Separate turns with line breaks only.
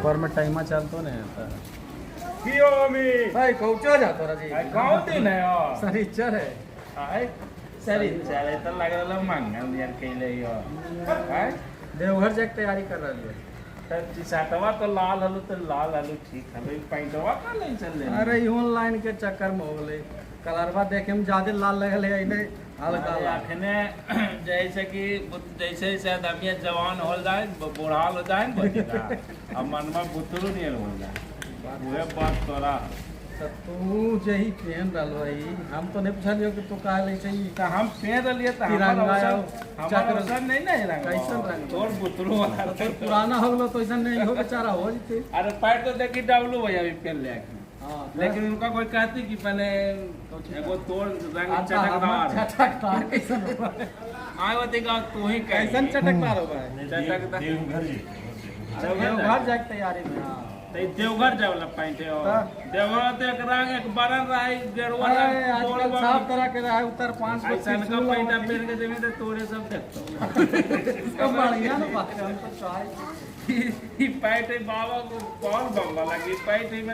ऊपर में टाइमा चलतो ने त
की हो अमी
भाई कौचो जा तोरा जी।
आई कौन दिन है हो?
शनिचर है।
आय शनिचर है तो लग रहा मंगल यार कैले हो। आय
देवघर जाके तैयारी कर रही है।
तब सातवा तो लाल हलू तो लाल हलू ठीक हलू पैंटवा का नहीं चल रहे।
अरे ऑनलाइन के चक्कर में हो गए, कलरवा देखे में ज्यादा लाल लगल है नहीं हल्का लाल।
अखने जैसे कि जैसे जैसे आदमी जवान हो जाए बूढ़ा हो जाए अब मनमा बुतरू नहीं हो जाए वह बात तोरा।
तो तू जही पहन रहलो है, हम तो नहीं पूछलियो कि तू काहे ले चाहिए।
तो हम पहन रहलिए तो
तिरंगा
हमार अवसर नहीं ना रंग
कैसन रंग
तोर बुतरू वाला
तो पुराना हो गलो तो ऐसा नहीं हो बेचारा हो जते।
अरे पैर तो देखी डब्लू भैया भी पहन ले।
हां
लेकिन उनका कोई कहती कि पहले एगो तोर रंग चटकदार
चटकदार कैसन हो
आय होती का तू ही
कैसन चटकदार हो भाई।
चटकदार
देवघर जी
देवघर जाके तैयारी में। हां
तो देवघर जावला पैंट हो देवघर तो एक रंग एक बरन रहा गेरुआ
रंग आजकल साफ तरह के रहा उतर 5
ऐसा का पैंट पहन के जेबी तो तोरे सब देखतो
सब बढ़िया ना बात। हम तो चाहे
ई पैंट बाबा को कौन बम वाला की पैंट में।